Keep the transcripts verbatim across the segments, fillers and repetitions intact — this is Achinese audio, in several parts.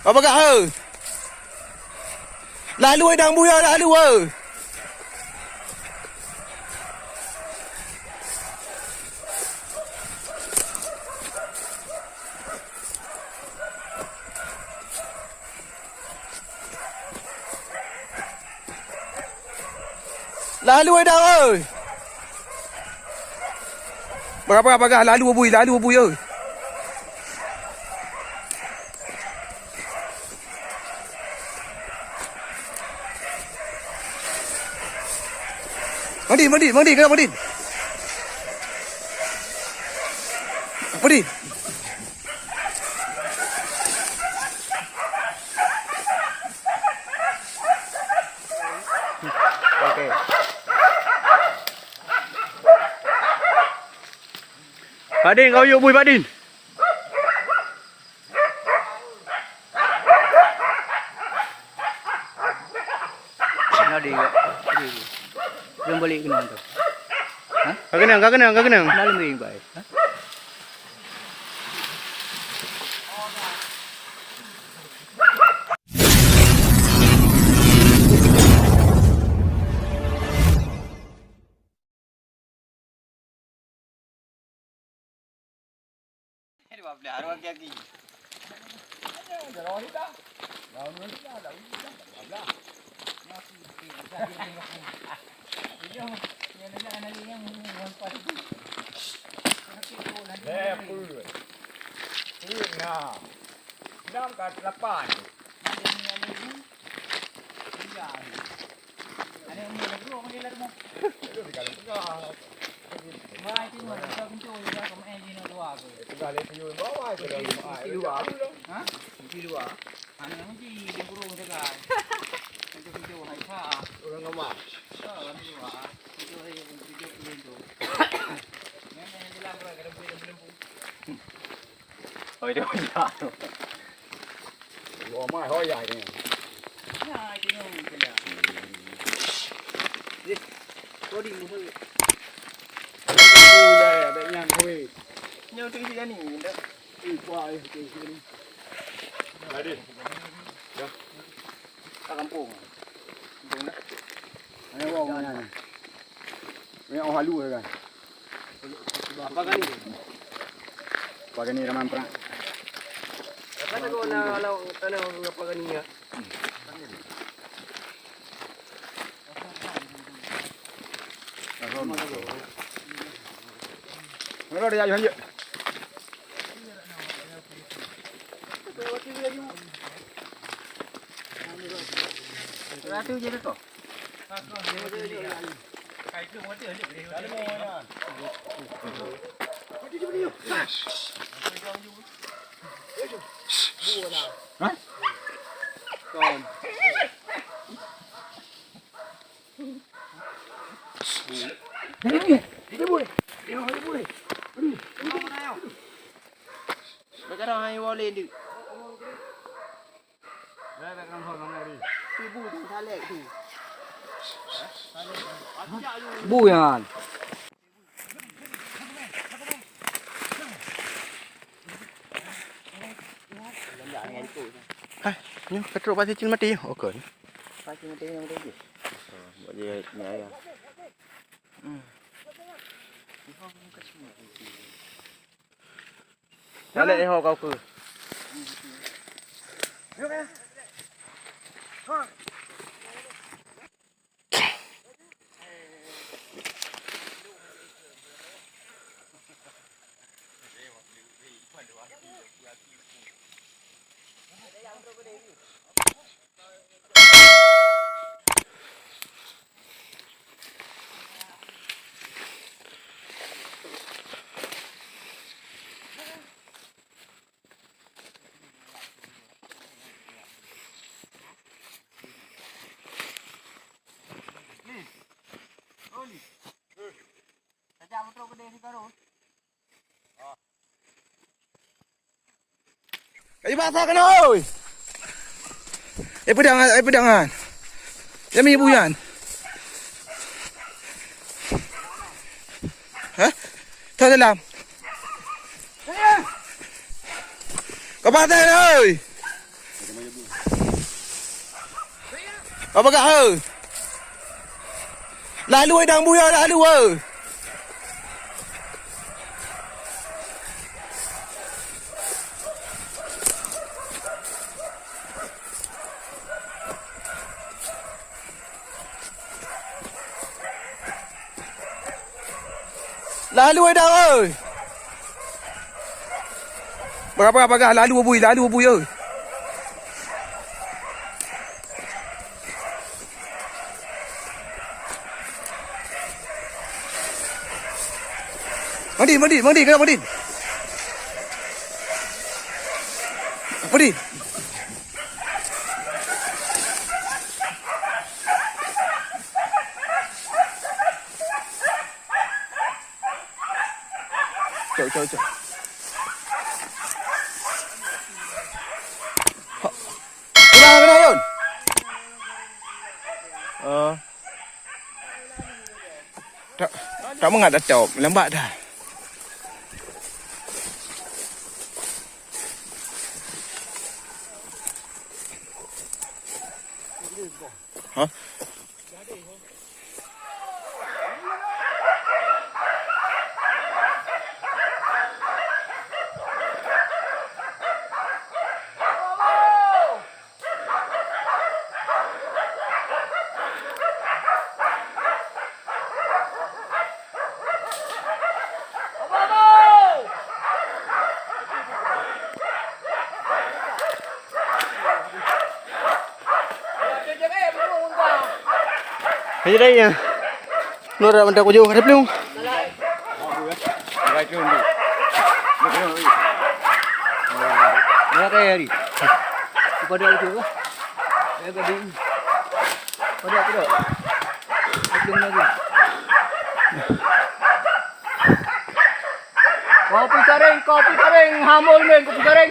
Apa bagah, eh? Lalu, eh, dang buya, lalu, eh. Lalu, eh, dang, oi. Bagah, bagah, bagah, lalu, bui, lalu, bui, oi. Madin, Madin, Madin, kena Madin. Madin. Okey. Padin, kau yuk bui, Padin. Nah, di, di, di. Belum balik kena tu. Ha? Ka keunong, ka keunong, ka keunong. Nah, lembing, baik. Ha? Lhèe peuet. Peuet na. Nam ka lapan. Oh, itu. Wah, mai ho ya ini. Ya, itu yang kena. Eh, kau di musuh. Oh, ya, ya, ada yang kue. Nyawa tu isi kan ni, dah. Eh, wah, eh, tu isi ni. Tadi. Dah. Kat kampung. Kampung dah. Mana orang mana ni? Banyak orang halu kan. Apa kali? Apa kali ramai perang? Apa nak kau nak lawan tanah apa kali ya? Mana dia lanjut? Ratu je kau. Sekarang hai wale tu. Ibu tu salek tu. Bu yan. Hai, nyoh ka trok pasi cil mati nyoh. Oh, kon. Pasi mati nyoh mati. Oh, buat dia ni ayah. Hmm. Balik eh ho kau ke. Kayu basah kena, oi. Eh, pedang, eh, pedang, kan. Jami buyan. Hah? Tahu dalam. Kau patah, oi. Ka bagah, eh. Lalu, eh, dang buya, lalu, eh. Lalu, eh, dang, eh. Bagah, bagah, bagah, lalu, bui, lalu, bui, eh. Madin, Madin, Madin, kena Madin. Madin. Cok, cok, cok. Kena, kena, Yun. Oh. Tak, tak mangat dah top, lambat dah. Hah? Ayo dah ya. Lora mantap kujung ada pelung. Berapa hari? Pada itu lah. Ya, tadi. Pada itu dah. Belum lagi. Kopi Sareng, Kopi Sareng, hamul men Kopi Sareng.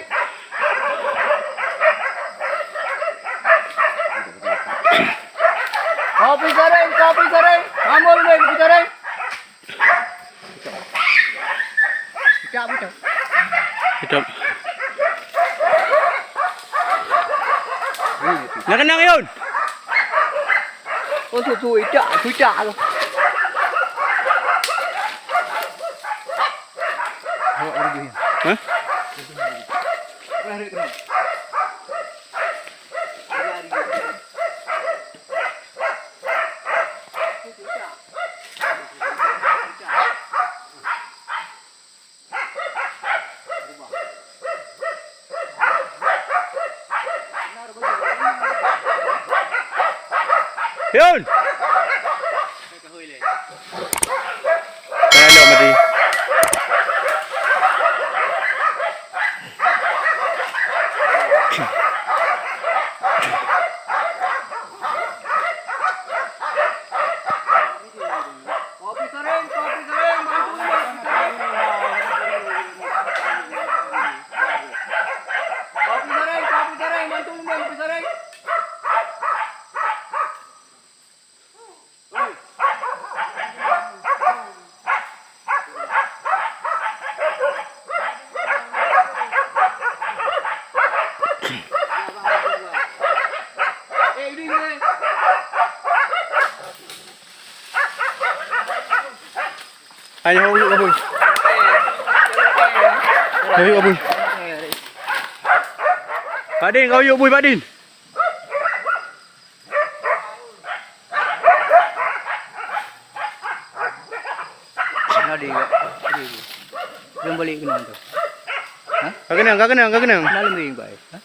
Kopi Sareng, Kopi Sareng, hamul men Kopi Sareng. Picak, picak. Hidup. Nak kenang, Yun? Oh, tu, tu, picak, picak tu. Hah? Yun! Kaya lom tadi. Kopi Sareng, Kopi Sareng, bantu ulôn, Kopi Sareng. Kopi Sareng, Kopi Sareng, bantu ulôn, Kopi Sareng. Ayo, yuk, Abui. Ayo, yuk, Abui. Pak Din, kau yuk, Bui, Pak Din. Nah, di, di, di. Belum balik kena tu. Hah? Ka keunong, ka keunong, ka keunong. Nah, lembing, Pak. Hah?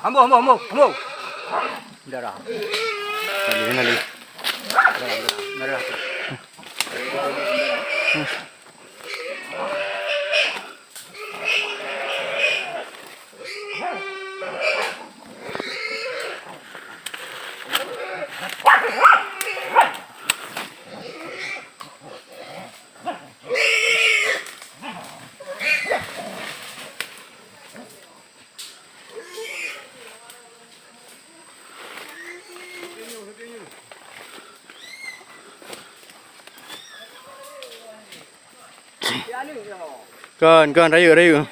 Ambo, ambo, ambo, ambo. Darah. Nali, nali. Darah, darah. Darah. Kon, kon, rayeuk, rayeuk.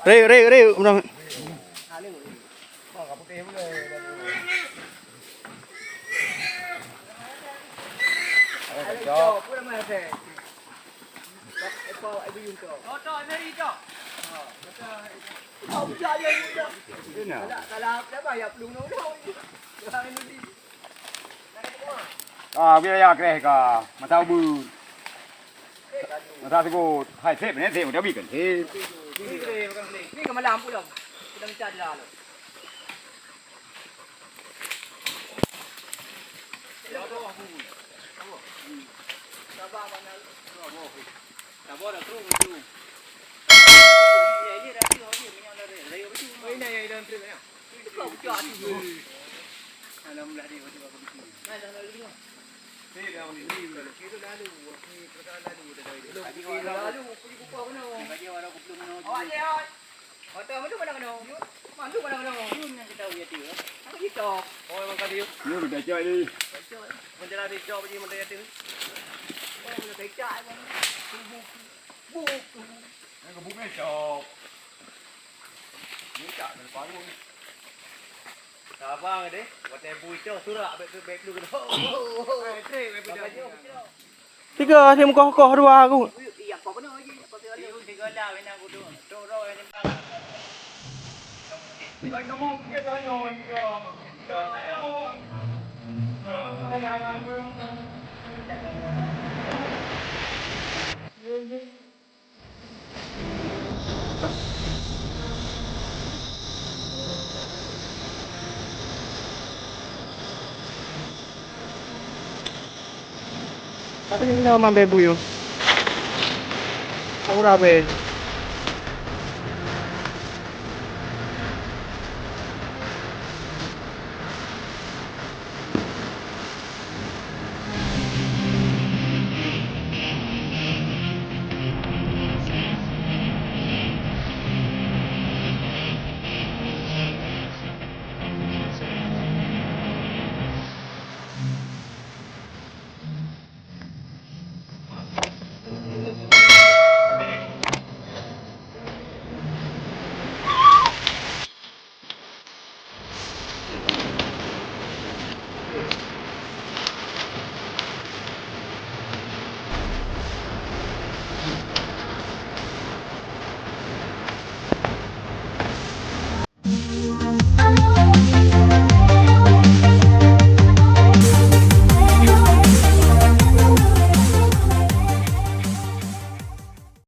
Rayeuk, rayeuk, rayeuk. Ah, biaya kreh ka, masa ubeut. Masa sigot, hai sép, nyan sép, tapi kan sép. Ni ke malam pulang. Kita minta dia lah. Awak dia, oi. Hotel mana, mana kena? Mana mana kena? Yun yang kita uya dia. Aku gitu. Oh, memang kali. Ni udah cak ni. Menjelaskan cak bagi menteri tu. Oh, udah kecak, emang. Buk, buk. Yang kebuk ni cak. Ni cak, kena bangun. Sabar deh, watèe bui cok surak bèk tu, bèk tu kena. Tiga, dia muka koh dua aku. Tapi ni nama bebuyuh. Aku dah habis.